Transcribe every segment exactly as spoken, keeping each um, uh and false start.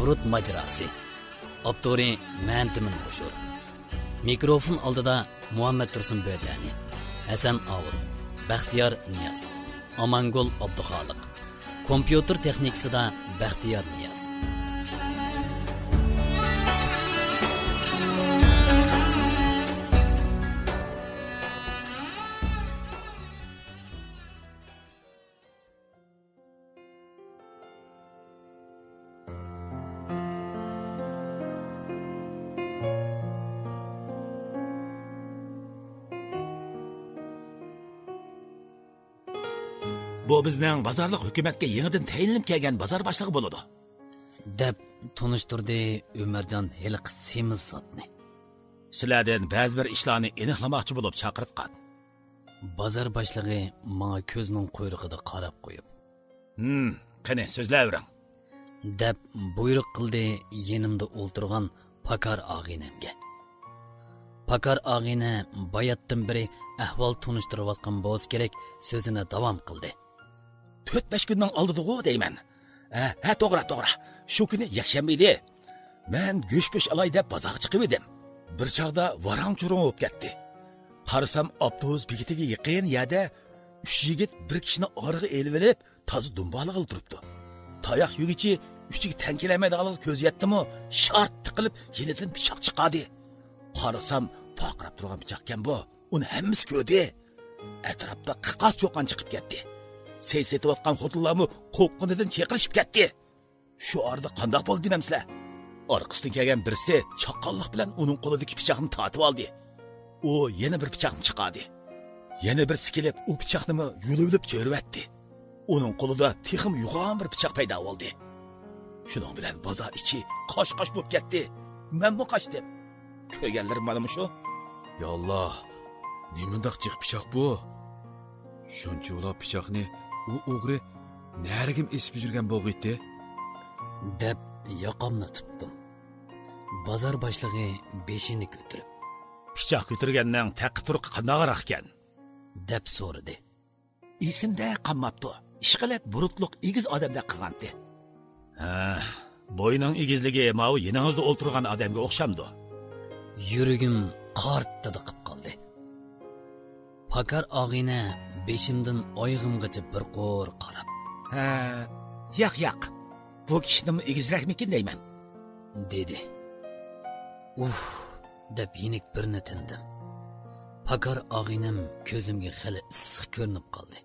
بۇرۇت ماجىراسى. ئاپتورى مەمتىمىن مۇشۇر. مىكروفون ئالدىدا مۇھەممەت تۇرسۇن بۆجەنى، ھەسەن ئاۋۇت، بەختىيار نىياز، ئامانگۈل ئابدۇخالىق. كومپيۇتېر تېخنىكىسىدا بەختىيار نىياز. بۇ بىزنىڭ بازارلىق ھۆكۈمەتكە يېڭىدىن تەيىنلىنىپ كەلگەن بازار باشلىقى بولىدۇ. دەپ تونۇشتۇردى ئۆمەرجان ھېلىقى سېمىز زاتنى. سىلەردىن بەزى بىر ئىشلارنى ئېنىقلىماقچى بولۇپ چاقىرتقان. بازار باشلىقى ماڭا كۆزىنىڭ قۇيرۇقىدا قاراپ قويۇپ. ھىم، قېنى، سۆزلەۋېرىڭ. دەپ بۇيرۇق قىلدى يېنىمدا ئولتۇرغان پاكار ئاغىنەمگە. پاكار ئاغىنە باياتتىن بېرى ئەھۋال تونۇشتۇرۇۋاتقان بولسا كېرەك، سۆزىنى داۋام قىلدى. تۆت-بەش كۈننىڭ ئالدىدىغۇ دەيمەن. ھە، ھە، توغرا، توغرا. شۇ كۈنى يەكشەنبە ئىدى. مەن گۆش-پۆش ئالاي دەپ بازارغا چىقىۋىدىم. بىر چاغدا ۋاراڭ-چۇرۇڭ بولۇپ كەتتى. قارىسام، ئاپتوبۇس بېكىتىگە يېقىن يەردە ئۈچ يىگىت بىر كىشىنى ئارىغا ئېلىۋېلىپ، تازا دۇمبالىغىلى تۇرۇپتۇ. تاياق يېگۈچى ئۈچىگە تەڭ كېلەلمەيدىغانلىقى كۆزگە يەتتىمۇ، شارت تىقىلىپ يېنىدىن پىچاق چىقاردى. قارىسام، پارقىراپ تۇرغان پىچاقكەن بۇ. ئۇنى ھەممىسى كۆردى. ئەتراپتا قىقاس-چوقان چىقىپ كەتتى. سەي سېتىۋاتقان خوتۇنلارمۇ قورققىنىدىن چىرقىرىشىپ كەتتى. شۇ ئارىدا قانداق بولدى دېمەمسىلەر؟ ئارقىسىدىن كەلگەن بىرسى چاققانلىق بىلەن ئۇنىڭ قولىدىكى پىچاقنى تارتىۋالدى. ئۇ يەنە بىر پىچاقنى چىقاردى. يەنە بىرسى كېلىپ، ئۇ پىچاقنىمۇ يۇلۇۋېلىپ چۆرۈۋەتتى. ئۇنىڭ قولىدا تېخىمۇ يوغان بىر پىچاق پەيدا بولدى. شۇنىڭ بىلەن بازار ئىچى قاش-قاش بولۇپ كەتتى. مەنمۇ قاچتىم. كۆرگەنلىرىم مانا مۇشۇ. يا ئاللا، نېمانداق جىق پىچاق بۇ؟ شۇنچە ئۇلا پىچاقنى ئۇ ئوغرى نەرىگىمۇ ئېسىپ يۈرگەن بولغىيتتى؟ دەپ ياقامنى تۇتتۇم. بازار باشلىقى بېشىنى كۆتۈرۈپ. پىچاق كۆتۈرگەننىڭ تەقى-تۇرقى قانداقراق ئىكەن؟ دەپ سورىدى. ئېسىمدە قالماپتۇ. ئىشقىلىپ، بۇرۇتلۇق ئېگىز ئادەمدەك قىلغانتى. ھە، بوينىڭ ئېگىزلىكى ماۋۇ يېنىڭىزدا ئولتۇرغان ئادەمگە ئوخشامدۇ؟ يۈرىكىم قارتتىدە قىپ قالدى. پاكار ئاغىنە بېشىمدىن ئايىغىمغىچە بىر قۇر قاراپ. ھە، ياق، ياق. بۇ كىشىدىنمۇ ئېگىزرەكمىكىن دەيمەن. دېدى. ئۇھ دەپ يېنىك بىرنى تىندىم. پاكار ئاغىنەم كۆزۈمگە خېلى ئىسسىق كۆرۈنۈپ قالدى.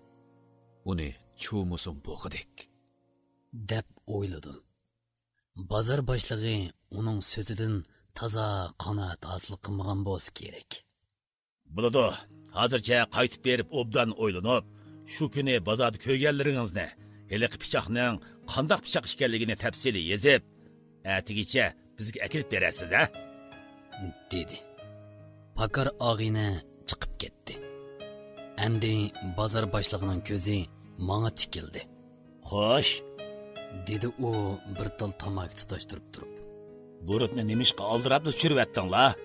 ئۇنى چۇۋۇمىسام بوغىدەك. دەپ ئويلىدىم. بازار باشلىقى ئۇنىڭ سۆزىدىن تازا قانائەت ھاسىل قىلمىغان بولسا كېرەك. بولىدۇ، ھازىرچە قايتىپ بېرىپ ئوبدان ئويلىنىپ، شۇ كۈنى بازاردا كۆرگەنلىرىڭىزنى، ھېلىقى پىچاقنىڭ قانداق پىچاق ئىكەنلىكىنى تەپسىلىي يېزىپ، ئەتىگىچە بىزگە ئەكېلىپ بېرەرسىز، ھە؟ دېدى. پاكار ئاغىنە چىقىپ كەتتى. ئەمدى بازار باشلىقىنىڭ كۆزى ماڭا تىكىلدى. خوش، دېدى ئۇ بىر تال تاماكا تۇتاشتۇرۇپ تۇرۇپ. بۇرۇتنى نېمىشقا ئالدىراپلا چۈشۈرۈۋەتتىڭلار؟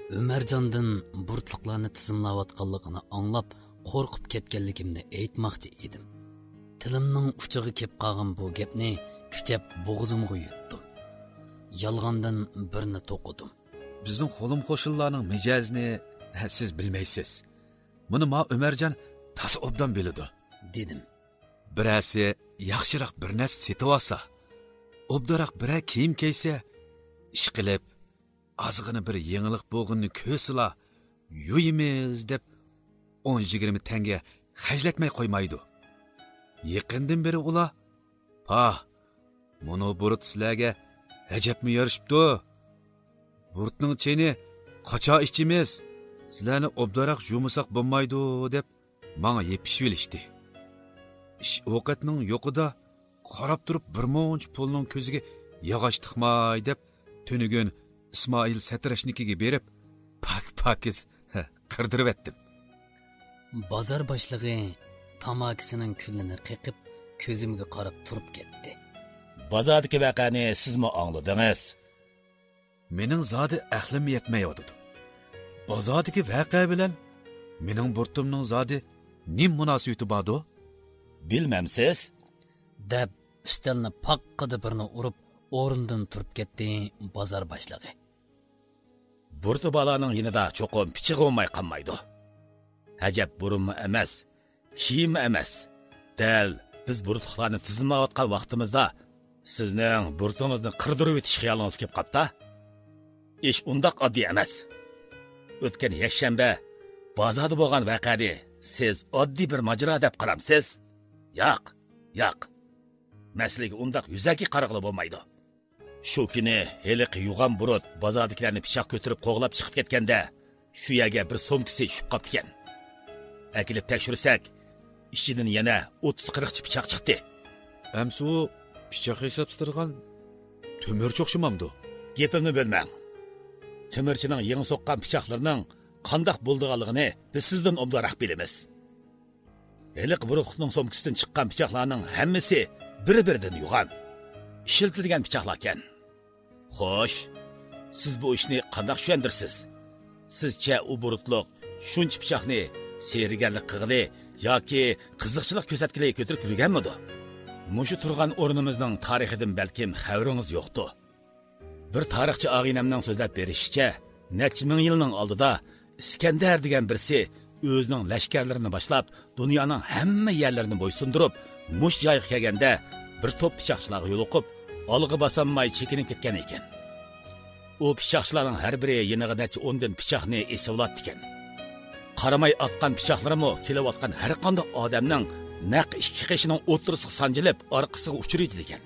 ئۆمەرجاندىن بۇرۇتلۇقلارنى تىزىملاۋاتقانلىقىنى ئاڭلاپ، قورقۇپ كەتكەنلىكىمنى ئېيتماقچى ئىدىم. تىلىمنىڭ ئۇچىغا كېلىپ قالغان بۇ گەپنى كۈچەپ بوغۇزۇمغا يۇتتۇم. يالغاندىن بىرنى توقۇدۇم. بىزنىڭ خولۇم قوشۇنلارنىڭ مىجەزىنى سىز بىلمەيسىز. مۇنى ما ئۆمەرجان تازا ئوبدان بىلىدۇ، دېدىم. بىرەرسى ياخشىراق بىر نەرسە سېتىۋالسا، ئوبدانراق بىرەر كىيىم كىيسە، ئىشقىلىپ، ئازغىنە بىر يېڭىلىق بولغىنىنى كۆرسىلا، يۇيىمىز دەپ ئون يىگىرمە تەڭگە خەجلەتمەي قويمايدۇ. يېقىندىن بېرى ئۇلار، پاھ، مۇنۇ بۇرۇت سىلەرگە ئەجەبمۇ يارىشىپتۇ. بۇرۇتنىڭ چېيىنى قاچا ئىچىمىز، سىلەرنى ئوبدانراق يۇمىساق بولمايدۇ دەپ ماڭا يېپىشىۋېلىشتى. ئىش ئوقەتنىڭ يوقىدا قاراپ تۇرۇپ بىر مۇنچە پۇلنىڭ كۆزىگە ياغاچ تىقماي دەپ تۈنۈگۈن ئىسمائىل سەترەشنىكىگە بېرىپ پاك-پاكىز قىردۇرۇۋەتتىم. بازار باشلىقى تاماكىسىنىڭ كۈلىنى قېقىپ، كۆزۈمگە قاراپ تۇرۇپ كەتتى. بازاردىكى ۋەقەنى سىزمۇ ئاڭلىدىڭىز. مېنىڭ زادى ئەقلىم يەتمەيۋاتىدۇ. بازاردىكى ۋەقە بىلەن مېنىڭ بۇرۇتۇمنىڭ زادى نېمە مۇناسىۋىتى باردۇ؟ بىلمەمسىز؟ دەپ، ئۈستەلنى پاققىدە بىرنى ئۇرۇپ، ئورنىدىن تۇرۇپ كەتتى بازار باشلىقى. بۇرۇتى بالانىڭ يېنىدا چوقۇم پىچىقى بولماي قالمايدۇ. ئەجەب، بۇرۇنمۇ ئەمەس، كېيىنمۇ ئەمەس، دەل بىز بۇرۇتلۇقلارنى تىزىملاۋاتقان ۋاقتىمىزدا سىزنىڭ بۇرۇتىڭىزنى قىردۇرۇۋېتىش خىيالىڭىز كېلىپ قاپتا؟ ئىش ئۇنداق ئاددىي ئەمەس. ئۆتكەن يەكشەنبە بازاردا بولغان ۋەقەنى سىز ئاددىي بىر ماجىرا دەپ قارامسىز؟ ياق، ياق. مەسىلىگە ئۇنداق يۈزەكى قارىغىلى بولمايدۇ. شۇ كۈنى ھېلىقى يوغان بۇرۇت بازاردىكىلەرنى پىچاق كۆتۈرۈپ قوغلاپ چىقىپ كەتكەندە، شۇ يەرگە بىر سومكىسى چۈشۈپ قاپتىكەن. ئەكېلىپ تەكشۈرسەك، ئىچىدىن يەنە ئوتتۇز قىرىقچە پىچاق چىقتى. ئەمسە ئۇ پىچاق ھېسابسىتىدىغان تۆمۈرچى ئوخشىمامدۇ؟ گېپىمنى بۆلمەڭ. تۆمۈرچىنىڭ يېڭى سوققان پىچاقلىرىنىڭ قانداق بولىدىغانلىقىنى بىز سىزدىن ئوبدانراق بىلىمىز. ھېلىقى بۇرۇتلۇقنىڭ سومكىسىدىن چىققان پىچاقلارنىڭ ھەممىسى بىر-بىرىدىن يوغان، ئىشلىتىلگەن پىچاقلاركەن. خوش، سىز بۇ ئىشنى قانداق چۈشەندۈرىسىز؟ سىزچە ئۇ بۇرۇتلۇق شۇنچە پىچاقنى سېھىرگەرلىك قىلغىلى ياكى قىزىقچىلىق كۆرسەتكىلى كۆتۈرۈپ يۈرگەنمىدۇ؟ مۇشۇ تۇرغان ئورنىمىزنىڭ تارىخىدىن بەلكىم خەۋىرىڭىز يوقتۇ. بىر تارىخچى ئاغىنەمنىڭ سۆزلەپ بېرىشىچە، نەچچە مىڭ يىلنىڭ ئالدىدا ئىسكەندەر دېگەن بىرسى ئۆزىنىڭ لەشكەرلىرىنى باشلاپ، دۇنيانىڭ ھەممە يەرلىرىنى بويسۇندۇرۇپ، مۇشۇ جايغا كەلگەندە، بىر توپ پىچاقچىلارغا يولۇقۇپ، ئالغا باسالماي چېكىنىپ كەتكەن ئىكەن. ئۇ پىچاقچىلارنىڭ ھەر بىرى يېنىغا نەچچە ئوندىن پىچاقنى ئېسىۋالاتتىكەن. قاراماي ئاتقان پىچاقلىرىمۇ كېلىۋاتقان ھەر قانداق ئادەمنىڭ نەق ئىككى قېشىنىڭ ئوتتۇرىسىغا سانجىلىپ، ئارقىسىغا ئۇچۇرۇۋېتىدىكەن.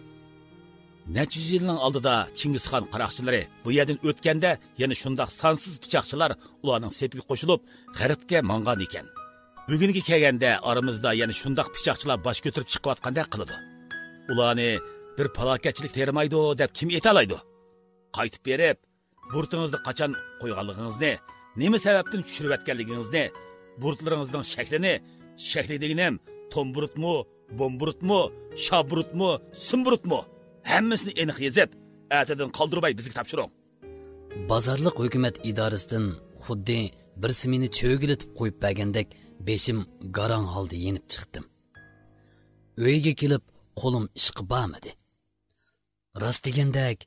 نەچچە يۈز يىلنىڭ ئالدىدا چىڭگىزخان قاراقچىلىرى بۇ يەردىن ئۆتكەندە، يەنە شۇنداق سانسىز پىچاقچىلار ئۇلارنىڭ سېپىگە قوشۇلۇپ، غەربكە ماڭغان ئىكەن. بۈگۈنگە كەلگەندە، ئارىمىزدا يەنە شۇنداق پىچاقچىلار باش كۆتۈرۈپ چىقىۋاتقاندەك قىلىدۇ. ئۇلارنى بىر پالاكەتچىلىك تېرىمايدۇ دەپ كىم ئېيتالايدۇ؟ قايتىپ بېرىپ، بۇرۇتىڭىزنى قاچان قويغانلىقىڭىزنى، نېمە سەۋەبتىن چۈشۈرۈۋەتكەنلىكىڭىزنى، بۇرۇتلىرىڭىزنىڭ شەكلىنى، شەكلى دېگىنىم توم بۇرۇتمۇ، بوم بۇرۇتمۇ، شا بۇرۇتمۇ، سىم بۇرۇتمۇ، ھەممىسىنى ئېنىق يېزىپ، ئەتىدىن قالدۇرماي بىزگە تاپشۇرۇڭ. بازارلىق ھۆكۈمەت ئىدارىسىدىن خۇددى بىرسى مېنى چۆگىلىتىپ قويۇپ بەرگەندەك بېشىم گاراڭ ھالدا يېنىپ چىقتىم. ئۆيگە كېلىپ قولۇم ئىشقا بارمىدى. راست دېگەندەك،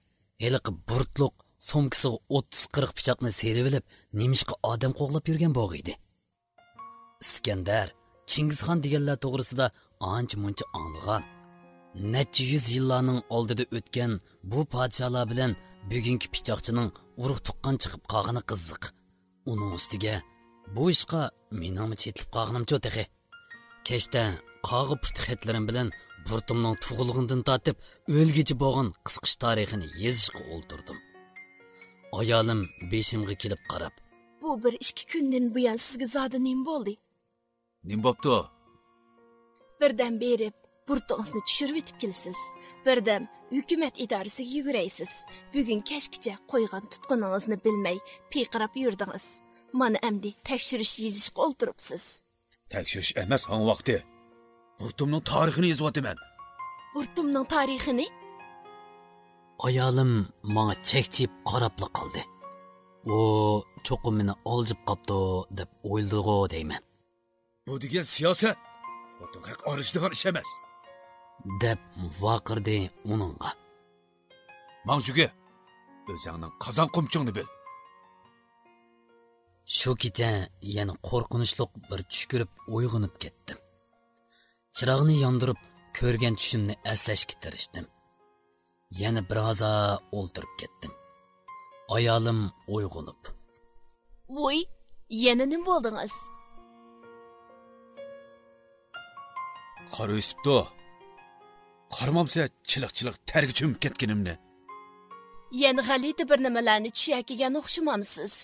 ھېلىقى بۇرۇتلۇق سومكىسىغا ئوتتۇز قىرىق پىچاقنى سېلىۋېلىپ، نېمىشقا ئادەم قوغلاپ يۈرگەن بوغىيدى؟ ئىسكەندەر، چىڭگىزخان دېگەنلەر توغرىسىدا ئانچە-مۇنچە ئاڭلىغان. نەچچە يۈز يىللارنىڭ ئالدىدا ئۆتكەن بۇ پادىشاھلار بىلەن بۈگۈنكى پىچاقچىنىڭ ئۇرۇق-تۇغقان چىقىپ قالغىنى قىزىق. ئۇنىڭ ئۈستىگە، بۇ ئىشقا مېنىڭمۇ چېتىلىپ قالغىنىمچۇ تېخى؟ كەچتە قاغا پۇتى خەتلىرىم بىلەن بۇرۇتۇمنىڭ تۇغۇلغىنىدىن تارتىپ ئۆلگۈچە بولغان قىسقىچە تارىخىنى يېزىشقا ئولتۇردۇم. ئايالىم بېشىمغا كېلىپ قاراپ، بۇ بىر ئىككى كۈندىن بۇيان سىزگە زادى نېمە بولدى؟ نېمە بوپتۇ؟ بىردەم بېرىپ، بۇرۇتىڭىزنى چۈشۈرۈۋېتىپ كېلىسىز. بىردەم ھۆكۈمەت ئىدارىسىگە يۈگۈرەيسىز. بۈگۈن كەچكىچە قويغان تۇتقىنىڭىزنى بىلمەي پىرقىراپ يۈردىڭىز. مانا ئەمدى تەكشۈرۈش يېزىشقا ئولتۇرۇپسىز. تەكشۈرۈش ئەمەس، ھاڭ ۋاقتى. بۇرۇتۇمنىڭ تارىخىنى يېزىۋاتىمەن. بۇرۇتۇمنىڭ تارىخىنى؟ ئايالىم ماڭا چەكچىيىپ قاراپلا قالدى. ئۇ چوقۇم مېنى ئالجىپ قاپتۇ دەپ ئويلىدىغۇ دەيمەن. بۇ دېگەن سىياسەت، خوتۇن ھەق ئارىلىشىدىغان ئىش ئەمەس. دەپ ۋارقىرىدى ئۇنىڭغا. ماڭ جۈگە، ئۆزەڭنىڭ قازان قومۇچۇڭنى بىل. شۇ كېچە يەنە قورقۇنچلۇق بىر چۈش كۆرۈپ ئويغىنىپ كەتتىم. چىراغنى ياندۇرۇپ، كۆرگەن چۈشۈمنى ئەسلەشكە تىرىشتىم. يەنە بىر ھازا ئولتۇرۇپ كەتتىم. ئايالىم ئويغىنىپ، ۋوي، يەنە نېمە بولدىڭىز؟ قار ئۆسۈپتۇ. قارىمامسە چىلىق-چىلىق تەرگە چۆمۈپ كەتكىنىمنى. يەنە غەلىتە بىر نېمىلەرنى چۈشەكىگەن ئوخشىمامسىز؟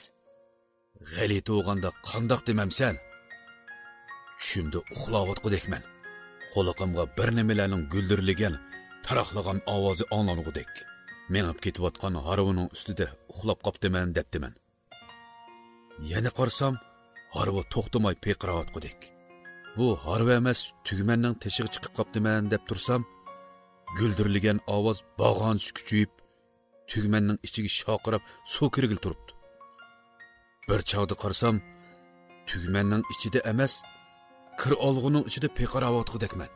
غەلىتە بولغاندا قانداق دېمەمسەن؟ چۈشۈمدە ئۇخلاۋاتقۇدەكمەن. قۇلىقىمغا بىر نېمىلەرنىڭ گۈلدۈرلىگەن، تاراقلىغان ئاۋازى ئاڭلانغۇدەك. مېڭىپ كېتىۋاتقان ھارۋىنىڭ ئۈستىدە ئۇخلاپ قاپتىمەن دەپتىمەن. يەنە قارىسام، ھارۋا توختىماي پىرقىراۋاتقۇدەك. بۇ ھارۋا ئەمەس، تۈگمەننىڭ تېشىغا چىقىپ قاپتىمەن دەپ تۇرسام، گۈلدۈرلىگەن ئاۋاز بارغانچە كۈچىيىپ، تۈگمەننىڭ ئىچىگە شارقىراپ سۇ كىرگىلى تۇرۇپتۇ. بىر چاغدا قارىسام، تۈگمەننىڭ ئىچىدە ئەمەس، كىر ئالغۇنىڭ ئىچىدە پىرقىراۋاتقۇدەكمەن.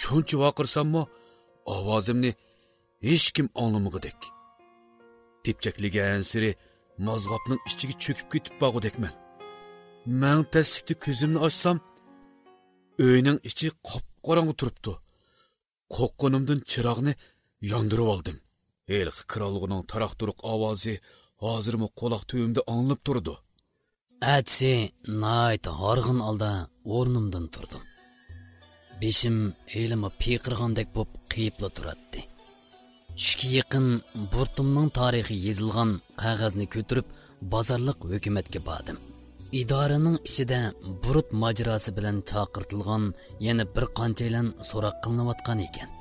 شۇنچە ۋارقىرىساممۇ، ئاۋازىمنى ھېچكىم ئاڭلىمىغۇدەك. تېپچەكلىگەنسېرى مازغاپنىڭ ئىچىگە چۆكۈپ كېتىپ بارغۇدەكمەن. مەڭ تەسلىكتە كۆزۈمنى ئاچسام، ئۆينىڭ ئىچى قاپقاراڭغۇ تۇرۇپتۇ. قورققىنىمدىن چىراغنى ياندۇرۇۋالدىم. ھېلىقى كىرئالغۇنىڭ تاراق-تۇرۇق ئاۋازى ھازىرمۇ قۇلاق تۈۋىمدە ئاڭلىنىپ تۇرىدۇ. ئەتىسى ناھايىتى ھارغىن ھالدا ئورنۇمدىن تۇردۇم. بېشىم ھېلىمۇ پىرقىرىغاندەك بولۇپ قېيىپلا تۇراتتى. چۈشكە يېقىن بۇرۇتۇمنىڭ تارىخى يېزىلغان قەغەزنى كۆتۈرۈپ، بازارلىق ھۆكۈمەتكە باردىم. ئىدارىنىڭ ئىچىدە بۇرۇت ماجىراسى بىلەن چاقىرتىلغان يەنە بىر قانچەيلەن سوراق قىلىنىۋاتقان ئىكەن.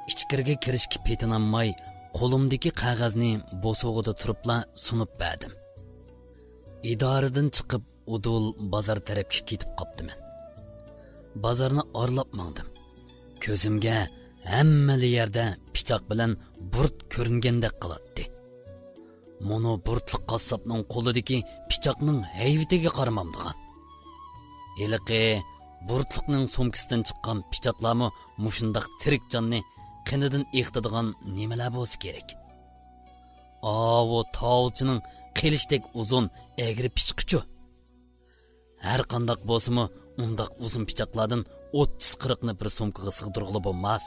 ئىچكىرىگە كىرىشكە پېتىنالماي، قولۇمدىكى قەغەزنى بوسۇغىدا تۇرۇپلا سۇنۇپ بەردىم. ئىدارىدىن چىقىپ، ئۇدۇل بازار تەرەپكە كېتىپ قاپتىمەن. بازارنى ئارىلاپ ماڭدىم. كۆزۈمگە ھەممىلا يەردە پىچاق بىلەن بۇرۇت كۆرۈنگەندەك قىلاتتى. مۇنۇ بۇرۇتلۇق قاسساپنىڭ قولىدىكى پىچاقنىڭ ھەيۋىتىگە قارىمامدىغان. ھېلىقى بۇرۇتلۇقنىڭ سومكىسىدىن چىققان پىچاقلارمۇ مۇشۇنداق تىرىك جاننى قېنىدىن ئېقىتىدىغان نېمىلەر بولسا كېرەك. ئاۋۇ تاۋۇلچىنىڭ قىلىچتەك ئۇزۇن ئەگرى پىچىقىچۇ؟ ھەر قانداق بولسىمۇ، ئۇنداق ئۇزۇن پىچاقلاردىن ئوتتۇز قىرىقنى بىر سومكىغا سىغدۇرغىلى بولماس.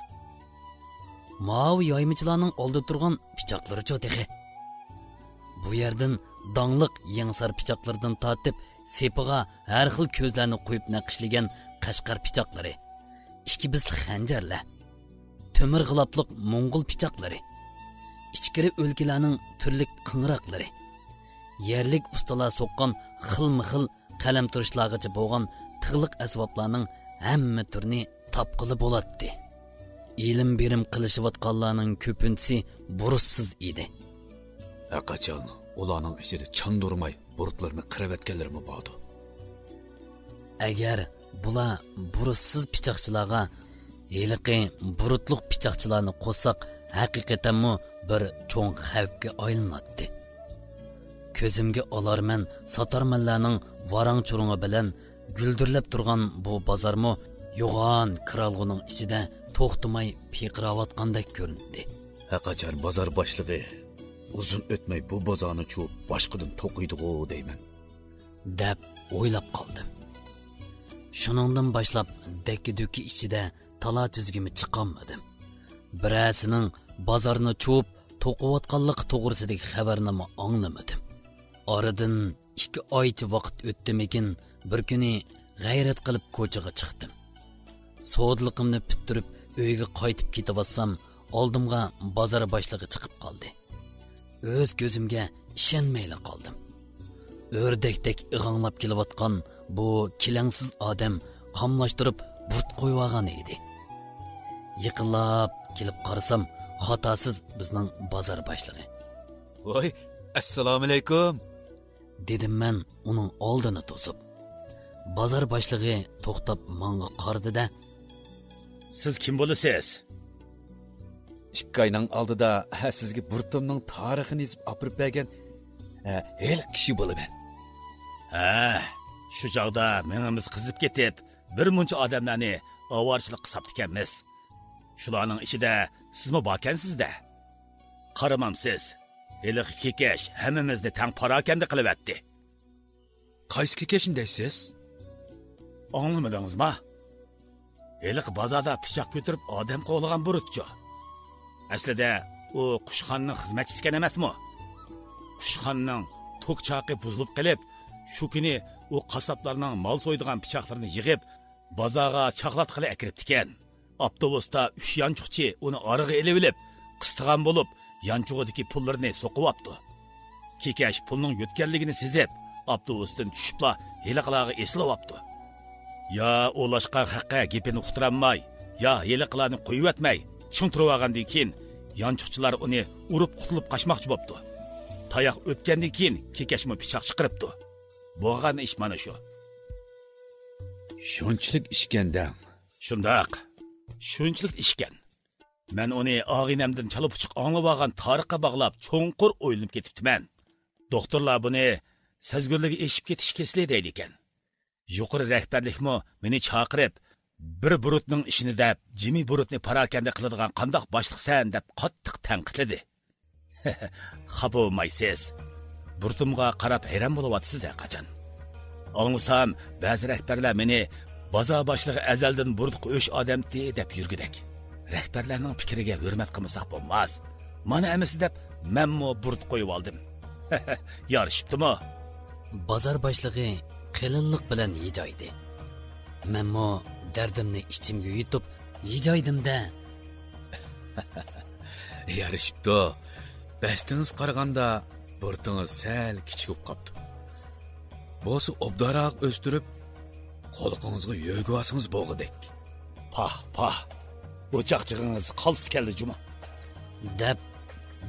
ماۋۇ يايمىچىلارنىڭ ئالدىدا تۇرغان پىچاقلىرىچۇ تېخى؟ بۇ يەردىن داڭلىق يېڭىسار پىچاقلىرىدىن تارتىپ، سېپىغا ھەر خىل كۆزلەرنى قويۇپ نەقىشلىگەن قەشقەر پىچاقلىرى، ئىككى بىسلىق خەنجەرلەر، تۆمۈر غىلاپلىق موڭغۇل پىچاقلىرى، ئىچكىرى ئۆلكىلەرنىڭ تۈرلۈك قىڭراقلىرى، يەرلىك ئۇستىلار سوققان خىلمۇ خىل قەلەمتىرىشلارغىچە بولغان تىغلىق ئەسۋابلارنىڭ ھەممە تۈرىنى تاپقىلى بولاتتى. ئېلىم بېرىم قىلىشىۋاتقانلارنىڭ كۆپىنچىسى بۇرۇتسىز ئىدى. ھەرقاچان ئۇلارنىڭ ئىچىدە چاندۇرماي بۇرۇتلىرىنى قىرىۋەتكەنلىرىمۇ باردۇ. ئەگەر بۇلار بۇرۇتسىز پىچاقچىلارغا ھېلىقى بۇرۇتلۇق پىچاقچىلارنى قوشساق، ھەقىقەتەنمۇ بىر چوڭ خەۋپكە ئايلىناتتى. كۆزۈمگە ئالارمەن ساتارمەنلەرنىڭ ۋاراڭ-چۇرۇڭى بىلەن گۈلدۈرلەپ تۇرغان بۇ بازارمۇ يوغان كىرئالغۇنىڭ ئىچىدە توختىماي پىرقىراۋاتقاندەك كۆرۈندى. ھەرقاچان بازار باشلىقى ئۇزۇن ئۆتمەي بۇ بازارنى چۇۋۇپ باشقىدىن توقۇيدىغۇ دەيمەن، دەپ ئويلاپ قالدىم. شۇنىڭدىن باشلاپ دەككە-دۈككە ئىچىدە تالا-تۈزگىمە چىقالمىدىم. بىرەرسىنىڭ بازارنى چۇۋۇپ توقۇۋاتقانلىقى توغرىسىدىكى خەۋەرنىمۇ ئاڭلىمىدىم. ئارىدىن ئىككى ئايچە ۋاقىت ئۆتتىمىكىن، بىر كۈنى غەيرەت قىلىپ كوچىغا چىقتىم. سودىلىقىمنى پۈتتۈرۈپ ئۆيگە قايتىپ كېتىۋاتسام، ئالدىمغا بازار باشلىقى چىقىپ قالدى. ئۆز كۆزۈمگە ئىشەنمەيلا قالدىم. ئۆردەكتەك ئىغاڭلاپ كېلىۋاتقان بۇ كېلەڭسىز ئادەم قاملاشتۇرۇپ بۇرۇت قويۇۋالغان ئىدى. يېقىنلاپ كېلىپ قارىسام، خاتاسىز بىزنىڭ بازار باشلىقى. ۋاي، ئەسسالامۇئەلەيكۇم! دېدىم مەن ئۇنىڭ ئالدىنى توسۇپ. بازار باشلىقى توختاپ ماڭا قارىدى-دە. سىز كىم بولىسىز؟ ئىككى ئاينىڭ ئالدىدا، ھە، سىزگە بۇرۇتۇمنىڭ تارىخىنى يېزىپ ئاپىرىپ بەرگەن، ھە، ھېلىقى كىشى بولىمەن. ھە، شۇ چاغدا مېڭىمىز قىزىپ كېتىپ، بىر مۇنچە ئادەملەرنى ئاۋارىچىلىققا ساپتىكەنمىز. شۇلارنىڭ ئىچىدە سىزمۇ باركەنسىز-دە. قارىمامسىز، ھېلىقى كېكەچ ھەممىمىزنى تەڭ پاراكەندە قىلىۋەتتى. قايسى كېكەچنى دەيسىز؟ ئاڭلىمىدىڭىزما؟ ھېلىقى بازاردا پىچاق كۆتۈرۈپ ئادەم قوغلىغان بۇرۇتچۇ. ئەسلىدە ئۇ قۇشخانىنىڭ خىزمەتچىسىكەن ئەمەسمۇ؟ قۇشخانىنىڭ توك چاقى بۇزۇلۇپ قېلىپ، شۇ كۈنى ئۇ قاسساپلارنىڭ مال سويىدىغان پىچاقلىرىنى يىغىپ، بازارغا چاقلاتقىلى ئەكىرىپتىكەن. ئاپتوبۇستا ئۈچ يانچۇقچى ئۇنى ئارىغا ئېلىۋېلىپ، قىستىغان بولۇپ، يانچۇقىدىكى پۇللىرىنى سوقۇۋاپتۇ. كېكەچ پۇلنىڭ يۆتكەنلىكىنى سېزىپ، ئاپتوبۇستىن چۈشۈپلا ھېلىقىلارغا ئېسىلىۋاپتۇ. يا ئۇلاشقان خەققە گېپىنى ئۇقتۇرالماي، يا ھېلىقىلارنى قويۇۋەتمەي، چىڭ تۇرۇۋالغاندىن كېيىن، يانچۇقچىلار ئۇنى ئۇرۇپ قۇتۇلۇپ قاچماقچى بوپتۇ. تاياق ئۆتكەندىن كېيىن، كېكەچمۇ پىچاق چىقىرىپتۇ. بولغان ئىش مانا شۇ. شۇنچىلىك ئىشكەن دەڭ. شۇنداق. شۇنچىلىك ئىشكەن. مەن ئۇنى ئاغىنەمدىن چالا-پۇچۇق ئاڭلىۋالغان تارىخقا باغلاپ، چوڭقۇر ئويلىنىپ كېتىپتىمەن. دوختۇرلار بۇنى سەزگۈرلۈكى ئېشىپ كېتىش كېسىلى دەيدىكەن. يۇقىرى رەھبەرلىكمۇ مېنى چاقىرىپ، بىر بۇرۇتنىڭ ئىشىنى دەپ، جىمى بۇرۇتنى پاراكەندە قىلىدىغان قانداق باشلىقسەن دەپ قاتتىق تەنقىدلىدى. خاپا بولمايسىز. بۇرۇتۇمغا قاراپ ھەيران بولۇۋاتىسىز ھەرقاچان. ئاڭلىسام، بەزى رەھبەرلەر مېنى بازار باشلىقى ئەزەلدىن بۇرۇت قويۇش ئادەمتى دەپ يۈرگۈدەك. رەھبەرلەرنىڭ پىكرىگە ھۆرمەت قىلمىساق بولماس. مانا ئەمىسە دەپ مەنمۇ بۇرۇت قويۇۋالدىم. يارىشىپتىمۇ؟ بازار باشلىقى قېلىنلىق بىلەن ھىجايدى. مەنمۇ دەردىمنى ئىچىمگە يۇتۇپ ھىجايدىم-دە. يارىشىپتۇ. بەستىڭىز قارىغاندا بۇرۇتىڭىز سەل كىچىك بولۇپ قاپتۇ. بولسا ئوبدانراق ئۆستۈرۈپ، قۇلىقىڭىزغا يۆگىۋالسىڭىز بولغۇدەك. پاھ، پاھ. بۇ چاقچىقىڭىز قالتىس كەلدى جۇمۇ. دەپ،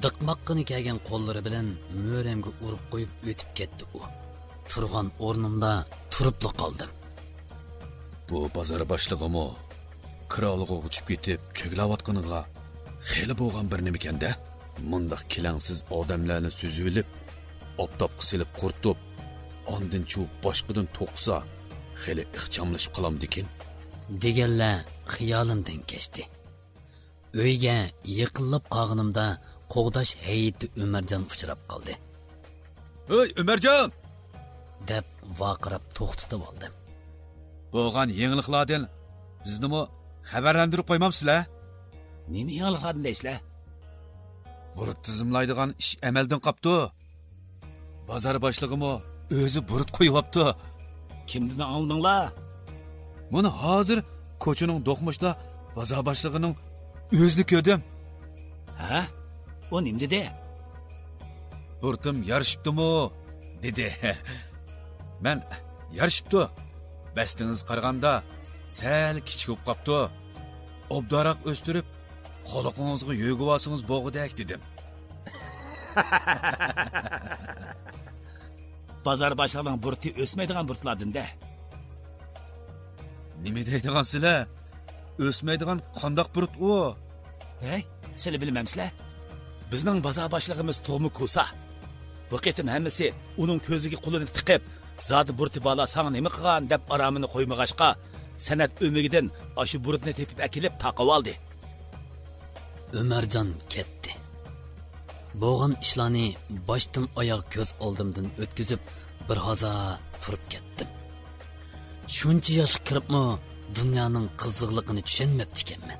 دىقماققىنى كەلگەن قوللىرى بىلەن مۈرەمگە ئۇرۇپ قويۇپ ئۆتۈپ كەتتى ئۇ. تۇرغان ئورنۇمدا تۇرۇپلا قالدىم. بۇ بازار باشلىقىمۇ كىرالىغا ئۇچۇپ كېتىپ چۆگىلەۋاتقىنىغا خېلى بولغان بىر نېمىكەن-دە. مۇنداق كېلەڭسىز ئادەملەرنى سۈزۈۋېلىپ، ئاپتاپقا سېلىپ قۇرۇتۇپ، ئاندىن چۇۋۇپ باشقىدىن توقۇسا، خېلى ئىخچاملىشىپ قالامدىكىن. دېگەنلەر خىيالىمدىن كەچتى. ئۆيگە يېقىنلاپ قالغىنىمدا قوغداش ھەيئىتى ئۆمەرجان ئۇچراپ قالدى. ھۆي، ئۆمەرجان! دەپ ۋارقىراپ توختىتىۋالدىم. بولغان يېڭىلىقلاردىن بىزنىمۇ خەۋەرلەندۈرۈپ قويمامسىلەر؟ نېمە يېڭىلىقلاردىن دەيسىلەر؟ بۇرۇت تىزىملايدىغان ئىش ئەمەلدىن قاپتۇ. بازار باشلىقىمۇ ئۆزى بۇرۇت قويۇۋاپتۇ. كىمدىن ئاڭلىدىڭلار؟ مانا ھازىر كوچىنىڭ دوقمۇشىدا بازار باشلىقىنىڭ ئۆزىنى كۆردۈم. ھە؟ ئۇ نېمە دېدى؟ بۇرۇتۇم يارىشىپتۇمۇ؟ دېدى. مەن، يارىشىپتۇ. بەستىڭىز قارىغاندا سەل كىچىك بولۇپ قاپتۇ. ئوبدانراق ئۆستۈرۈپ، قۇلىقىڭىزغا يۆگىۋالسىڭىز بولغۇدەك دېدىم. بازار باشلىقىنىڭ بۇرۇتى ئۆسمەيدىغان بۇرۇتلاردىن-دە. نېمە دەيدىغانسىلەر؟ ئۆسمەيدىغان قانداق بۇرۇت ئۇ؟ ھەي، سىلى بىلمەمسىلەر؟ بىزنىڭ بازار باشلىقىمىز تۇغما كوسا. بۇ قېتىم ھەممىسى ئۇنىڭ كۆزىگە قولىنى تىقىپ، زادى بۇرۇتى بارلا ساڭا نېمە قىلغان دەپ ئارامىنى قويمىغاچقا، سەنئەت ئۆمىكىدىن ئاشۇ بۇرۇتنى تېپىپ ئەكېلىپ تاقىۋالدى. ئۆمەرجان كەتتى. بولغان ئىشلارنى باشتىن ئاياغ كۆز ئالدىمدىن ئۆتكۈزۈپ، بىر ھازا تۇرۇپ كەتتىم. شۇنچە ياشقا كىرىپمۇ دۇنيانىڭ قىزىقلىقىنى چۈشەنمەپتىكەنمەن.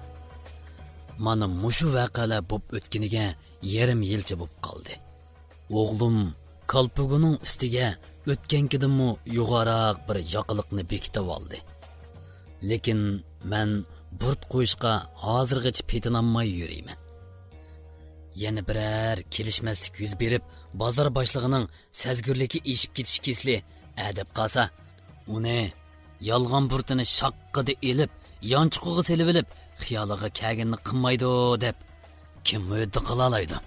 مانا مۇشۇ ۋەقەلەر بوپ ئۆتكىنىگە يېرىم يىلچە بوپ قالدى. ئوغلۇم كالپۇكىنىڭ ئۈستىگە ئۆتكەنكىدىنمۇ يوغانراق بىر ياقىلىقنى بېكىتىۋالدى. لېكىن مەن بۇرۇت قويۇشقا ھازىرغىچە پېتىنالماي يۈرىمەن. يەنە بىرەر كېلىشمەسلىك يۈز بېرىپ، بازار باشلىقىنىڭ سەزگۈرلۈكى ئېشىپ كېتىش كېسىلى ئەدەپ قالسا، ئۇنى يالغان بۇرۇتىنى شاققىدە ئېلىپ، يانچۇقىغا سېلىۋېلىپ، خىيالىغا كەلگىنىنى قىلمايدۇ دەپ، كىم ھۆددە قىلالايدۇ؟